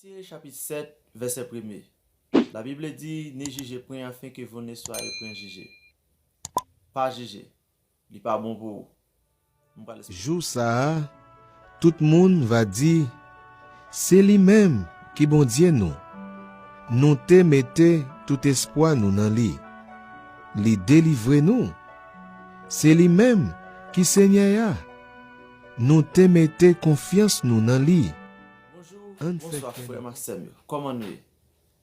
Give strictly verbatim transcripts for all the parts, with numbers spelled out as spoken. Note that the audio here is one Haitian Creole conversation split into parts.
Matye chapit sèt, vèsè premye. La Bible dit, ne jugez point afin que vous ne soyez point jugés. Pa jije. Li pa bon pou ou. M pral esplike. Jou sa a, tout moun va di, se li menm ki Bondye nou. Nou te mete tout espwa nou nan li. Li delivre nou. Se li menm ki Senyè a. Nou te mete konfyans nou nan li. Bonjou, bonswa frè m ak sè m yo. Kòman nou ye?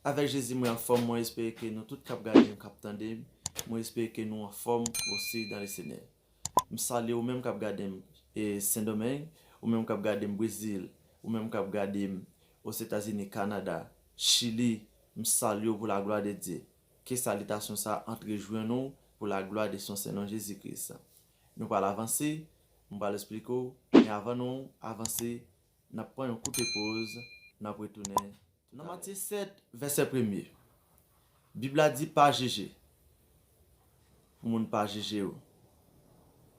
Avèk Jezi mwen anfòm, mwen espere ke nou tout k ap gade m, k ap tande m, mwen espere ke nou anfòm osi dans le Seigneur. M salye ou menm k ap gade m e Sendomeng, ou menm k ap gade m Brezil, ou menm k ap gade m Ozetazini, Kanada, Chili, m salye w pou la glwa de Dye. Ke salitasyon sa antre jwenn ou pou la glwa de son sen non Jezi Kris. Nou pral avanse, m pral esplike w, men avan nou avanse, n ap pran yon koute poz, n ap retounen. Nan Matye sèt, vèsè premye, Bib la di pa jije. Pou moun pa jije w.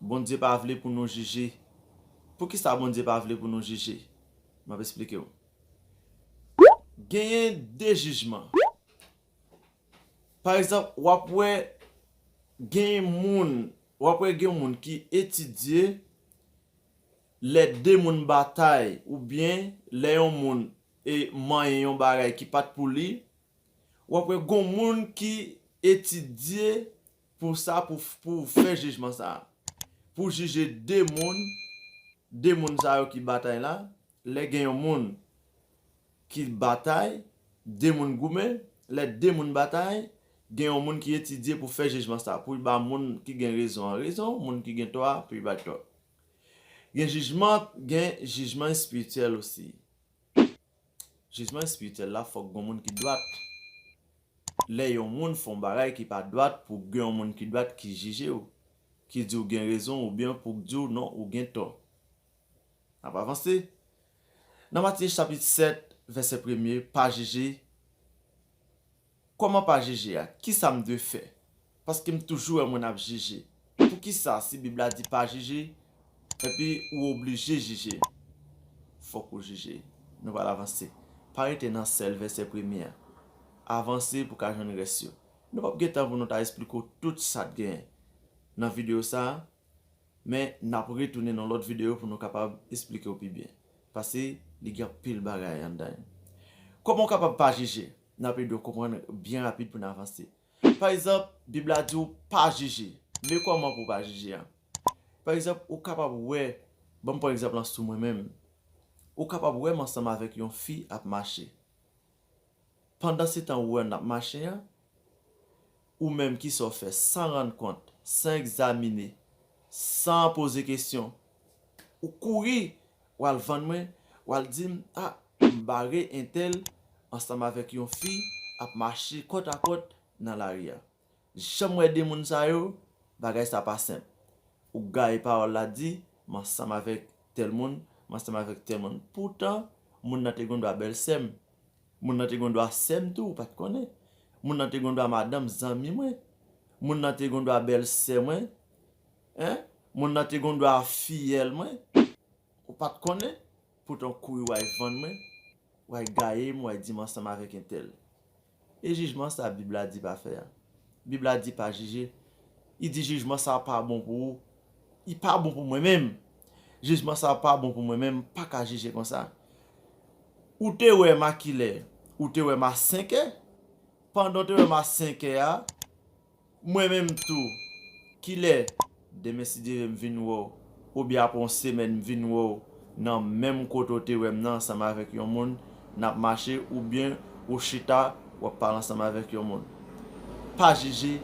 Bondye pa vle pou nou jije. Poukisa Bondye pa vle pou nou jije? M ap esplike w. Genyen de jijman. Pa egzanp, w ap wè genyen moun, w ap wè gen moun ki etidye lè de moun batay, oubyen lè yon moun e manyen yon bagay ki pa t pou li, w ap wè gon moun ki etidye pou sa, pou, pou fè jijman sa a. Pou jije de moun, de moun sa yo ki batay la, lè gen yon moun ki batay, de moun goumen, lè de moun batay, gen yon moun ki etidye pou fè jijman sa a, pou l ba moun ki gen rezon an rezon, moun ki gen tò a, pou l ba l tò. Gen jijman, gen jijman espirityèl osi. Jijman espirityèl la, fòk gon moun ki dwat. Lè yon moun fè yon bagay ki pa dwat, pou gen yon moun ki dwat ki jije w, ki di w gen rezon, oubyen pou di w non, ou gen tò. N ap avanse. Nan Matye chapit sèt, vèsè premye, pa jije. Kòman pa jije a? Kisa m dwe fè? Paske m toujou wè moun ap jije. Poukisa, si Bib la di pa jije, epi ou oblije jije? Fòk ou jije. Nou pral avanse. Pa rete nan sèl vèsè premye a. Avanse pou ka jwenn rès yo. Nou p ap gen tan pou nou ta esplike w tout sa k genyen nan videyo sa a. Men, n ap retounen nan lòt videyo pou nou kapab esplike w pi byen. Paske li gen anpil bagay anndan l. Kòman w kapab pa jije? N ap ede w konprann byen rapid pou n avanse. Pa egzanp, Bib la di w pa jije. Men kòman pou w pa jije a? Pa egzanp, ou kapab wè, ban m pran egzanp lan sou mwen menm. Ou kapab wè m ansanm avèk yon fi ap mache. Pandansetan ou wè n ap mache a, ou menm kisa w fè san rann kont, san egzamine, san poze kesyon, ou kouri, w al vann mwen, w al di m, a, m bare entèl ansanm avèk yon fi ap mache kòtakòt nan lari a. Jan m wè de moun sa yo, bagay sa pa senp. Ou gaye pawòl la di, m ansanm avèk tèl moun, m ansanm avèk tèl moun. Poutan, moun nan te gendwa bèlsè m. Moun nan te gendwa sè m tou, ou pa t konnen. Moun nan te gendwa madanm zanmi mwen. Moun nan te gendwa bèlsè mwen. Hein? Moun nan te gendwa fiyèl mwen. Ou pa t konnen. Poutan w kouri w al vann mwen, w al gaye m, w al di m ansanm avèk entèl. E jijman sa Bib la di pa fè a? Bib la di pa jije. Li di jijman sa pa bon pou ou. Li pa bon pou mwen menm. Jijman sa pa bon pou mwen menm, m pa ka jije konsa. Ou te wè m a kilè? Ou te wè m a senkè? Pandan w te wè m a senkè a, mwen menm tou, kilè demen si Dye vle m vin wè w, oubyen apre yon semèn m vin wè w nan menm kote w te wè m nan ansanm avèk yon moun, n ap mache, oubyen ou chita, w ap pale ansanm avèk yon moun. Pa jije,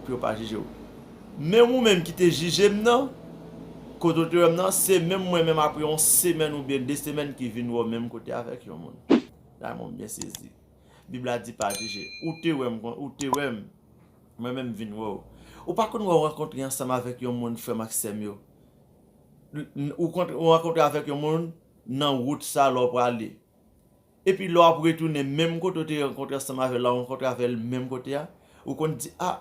pou yo pa jije w. Menm ou menm ki te jije m nan, kote w te wè m nan, se menm mwen menm apre yon semèn oubyen de semèn ki vin wè w menm kote avèk yon moun. La, mwen byen sezi. Bib la di pa jije. Ou te wè m, ou te wè m. Mwen menm vin wè w. Ou pa konn wè w rankontre ansanm avèk yon moun, frè m ak sè m yo. Ou rankontre avèk yon moun nan wout sa lè w prale. Epi lè w ap retounen menm kote w te rankontre ansanm avè l la, ou rankontre avè l menm kote a. Ou konn di, a,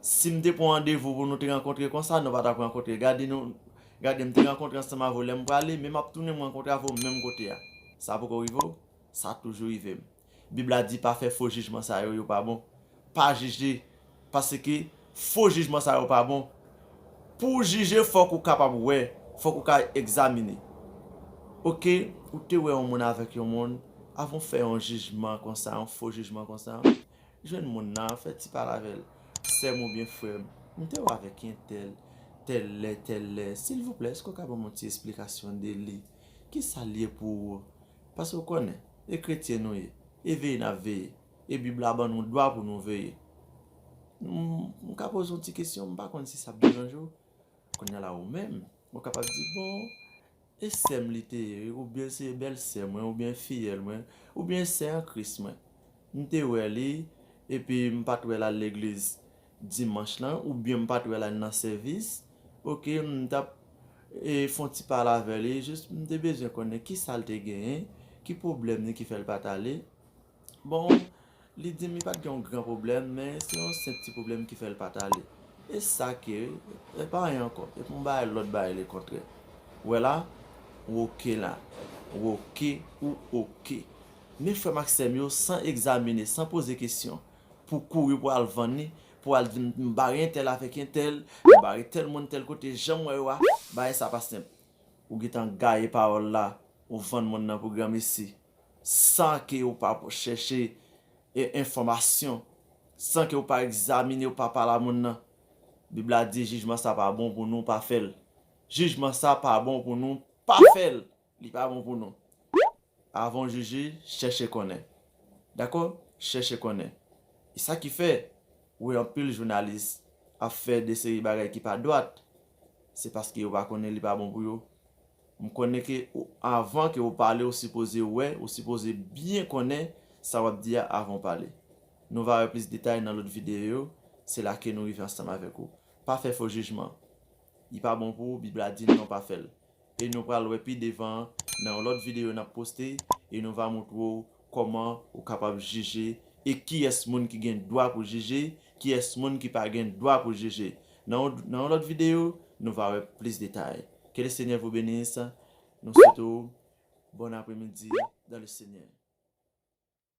si m te pran randevou pou nou te rankontre konsa, nou pa t ap rankontre. Gade nou, gade m te rankontre ansanm avè w lè m prale, men m ap tounen m rankontre avè w menm kote a. Sa poko rive w? Sa toujou rive m. Bib la di pa fè fo jijman sa yo, yo pa bon. Pa jije, paske fo jijman sa yo pa bon. Pou w jije, fòk ou kapab wè, fòk ou ka egzamine. Oke, ou te wè yon moun avèk yon moun, avan w fè yon jijman konsa, yon fo jijman konsa, jwenn moun nan, fè ti pale avè l. Sè m oubyen frè m, m te wè avèk entèl, tèl lè, tèl lè. Silvouplè, èske w ka ban m yon ti esplikasyon de li? Kisa l ye pou ou? Paske w konnen, e kretyen nou ye, e veye n ap veye, e Bib la ban nou dwa pou nou veye. M, m ka poze yon ti kesyon, m pa konn si sa ap deranje w. Kounye a la, ou menm, ou kapab di, bon, e sè m li te ye, oubyen se bèlsè mwen, oubyen fiyèl mwen, oubyen sè an Kris mwen. M te wè li, epi m pa t wè l al legliz dimanch lan, oubyen m pa t wè l al nan sèvis. Oke, m t ap e, fè yon ti pale avè li, jis m te bezwen konnen kisa l te genyen, ki pwoblèm li ki fè l pa t ale. Bon, li di m li pa t gen yon gran pwoblèm, men se yon senp ti pwoblèm ki fè l pa t ale. E sa ke, e pa anyen ankò, se pou m bay lòt bagay lekontrè. Ou wè la, ou oke la, ou oke, ou oke. Men frè m ak sè m yo, san egzamine, san poze kesyon, pou kouri pou al vann li, pou al di m bare entèl avèk entèl, m bare tèl moun tèl kote, jan m wè yo a, bagay sa pa senp. Ou gentan gaye pawòl la, ou vann moun nan pou granmesi, san ke ou pa chèche e, enfòmasyon, san ke ou pa egzamine, ou pa pale a moun nan. Bib la di jijman sa pa bon pou nou, pa fè l. Jijman sa pa bon pou nou, pa fè l. Li pa bon pou nou. Avan w jije, chèche konnen. Dakò? Chèche konnen. E sa ki fè, ou wè anpil jounalis ap fè de seri bagay ki pa dwat. Se paske yo pa konnen li pa bon pou yo. M konnen ke ou, avan ke ou pale, ou sipoze wè, ou sipoze byen konnen sa w ap di a avan w pale. Nou va wè plis detay nan lòt videyo yo. Se la ke nou rive ansanm avèk ou. Pa fè fo jijman. Li pa bon pou ou, Bib la di non, pa fè l. E nou pral wè pi devan nan yon lòt videyo n ap poste, e nou va montre w kòman ou kapab jije e kiyès moun ki gen dwa pou jije, kiyès moun ki pa gen dwa pou jije. Nan yon, nan yon lòt videyo, nou va wè plis detay. Que le Seigneur vous bénisse. Nou swete w bon apremidi dans le Seigneur.